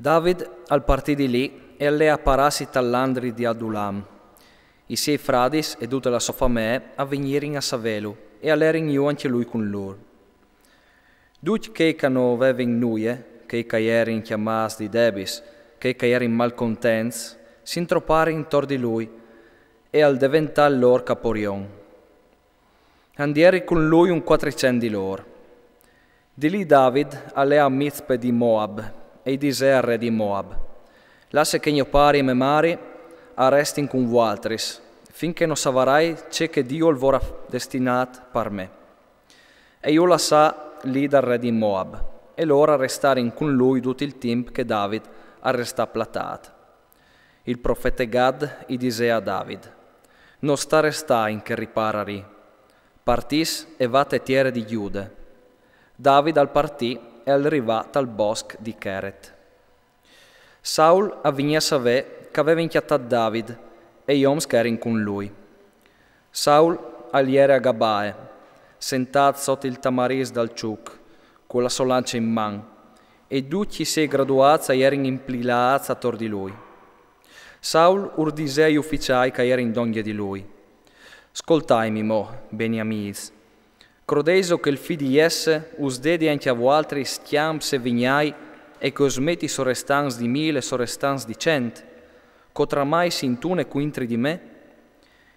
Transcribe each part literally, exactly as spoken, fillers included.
David al partì di lì e al lè a parassi tal landri di Adulam. I siei fradis e dute la sô famee a vignirin a savelu e a lerin jù ancje lui cun lôr. Ducj chei ch'a no vevin nuie, chei ch'a jerin cjamâts di debis, chei ch'a jerin malcontents, si introparin intor di lui e al deventà il lôr caporion. A 'nd jeri cun lui un cuatricent di lôr. Di lì David al lè a Mizpe di Moab e i disè al re di Moab: Lasse che gno pari e mê mari a restin cun vualtris, fin che no savarai ce che Diu al vorà destinât par me. E ju lassà lì dal re di Moab, e lôr a restarin cun lui dut il timp che David al restà platât. Il profete Gad i disè a David: No sta restâ in chel ripâr arì. Partìs e và te tiere di Gjude. David al partì e al rivà tal bosc di Cheret. Saul a vignì a savê ch'a vevin cjatât David e i oms ch'a jerin cun lui. Saul al jere a Gabae, sentât sot il tamarîs dal çuc, cu la sô lance in man, e ducj i siei graduâts a jerin impilaâts ator di lui. Saul ur disè ai uficiâi ch'a jerin dongje di lui: Scoltaimi mo, beniamîts. Crodêso che il fi di Jesse us dedi ancje a vualtris scjamps e vignâi e che us meti i sorestants di mil e sorestants di cent, cotrà mai si intune cuintri di me?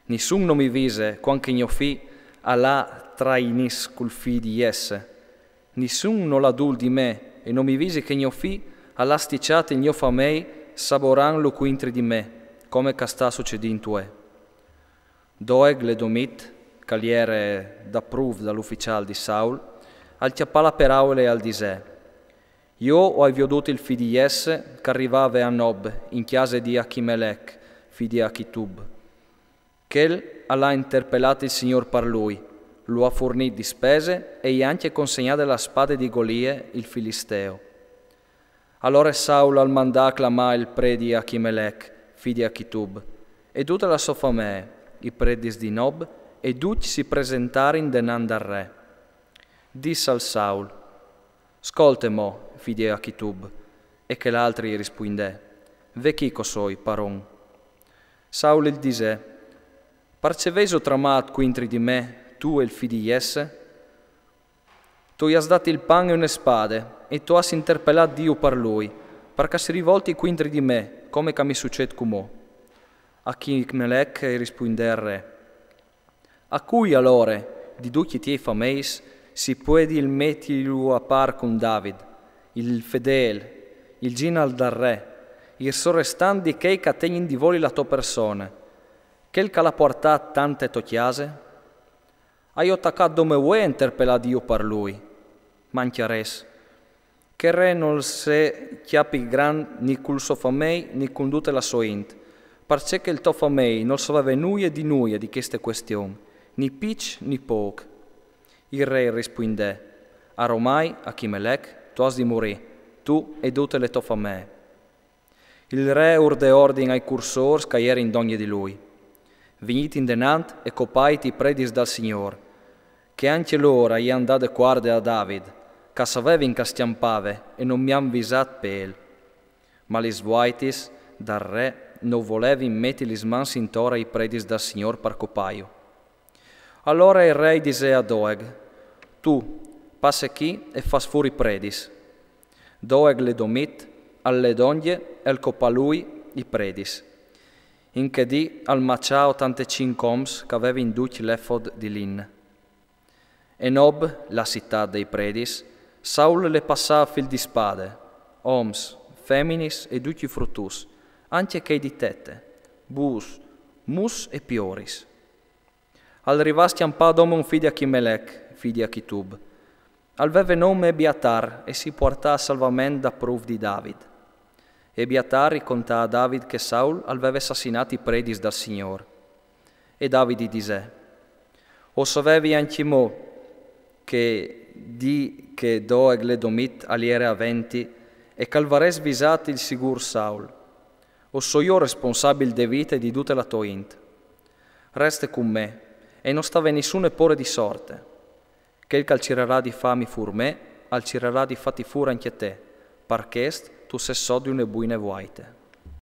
Nissun no mi vise cuant che gno fi al à trainìs cul fi di Jesse. Nissun nol à dûl di me e no mi visi che gno fi al à stiçât il gno famei saborantlu cuintri di me, come ch'a sta sucedint vuê. Doeg l'Edomit, ch'al jere dapruf dal uficiâl di Saul, al cjapà la peraule e al disè: Jo o ai viodût il fi di Jesse ch'al rivave a Nob in cjase di Achimelec, fi di Achitub. Chel al à interpelât il Signôr par lui, lu à furnît di spese e i à ancje consegnade la spade di Golie, il filisteo. Alore Saul al mandà a clamâ il predi Achimelec, fi di Achitub, e dute la sô famee, i predis di Nob, e ducj si presentarin denant dal re. Dissal Saul: Scolte mo, fi di Achitub. E chel altri i rispuindè: Ve chi ch'o soi, paron. Saul il disè: Parcè vêso tramât cuintri di me, tu e il fi di Jesse? Tu i âs dât il pan e une spade, e tu âs interpelât Diu par lui, par ch'a si rivolti cuintri di me, come ch'a mi sucêt cumò. Achimelec i rispuindè al re: A cui alore di ducj i tiei fameis si puedil metilu a pâr cun David, il fedêl, il zînal dal re, il sorestant di chei ch'a tegnin di voli la tô persone, chel ch'al à puartât tant te tô cjase? Aio tacât dome vuê a interpelâ Diu par lui. Mancjarès. Chel re nol se cjapi grant ni cul so famei ni cun dute la sô int, parcè che il to famei nol saveve nuie di nuie di cheste cuestion, ni piç ni pôc. Il re i rispuindè: Aromai, Achimelec, tu âs di murî, tu e dute le tô famee. Il re ur dè ordin ai cursôrs ch'a jerin dongje di lui: Vignît indenant e copait i predis dal Signôr, che ancje lôr a i àn dade cuarde a David, ch'a savevin ch'al scjampave e no mi àn visât pe el. Ma lis vuaitis dal re no volevin meti lis mans intor ai predis dal Signôr par copâju. Alore il re i disè a Doeg: Tu, passe chi e fâs fûr i predis. Doeg l'Edomit al lè dongje e al copà lui i predis. In chê dì al maçà otantecinc oms ch'a vevin ducj l'efod di lin. E Nob, la citât dai predis, Saul le passà a fil di spade, oms, feminis e ducj i frututs, ancje chei di tete, bûs, mus e pioris. Al rivà a scjampâ dome un fi di Achimelec, fi di Achitub. Al veve nome Ebiatar e si puartà a salvament dapruf di David. Ebiatar i contà a David che Saul al veve assassinât i predis dal Signôr. E David i disè: O savevi ancjemò chê dì che Doeg l'Edomit al jere a venti e ch'al varès visât il sigûr Saul. O soi jo responsabil de vite di dute la tô int. Reste cun me, e no sta vê nissune pôre di sorte. Chel ch'al cirarà di fâmi fûr me, al cirarà di fâti fûr ancje te. Par chest Tu sês sot di une buine vuaite.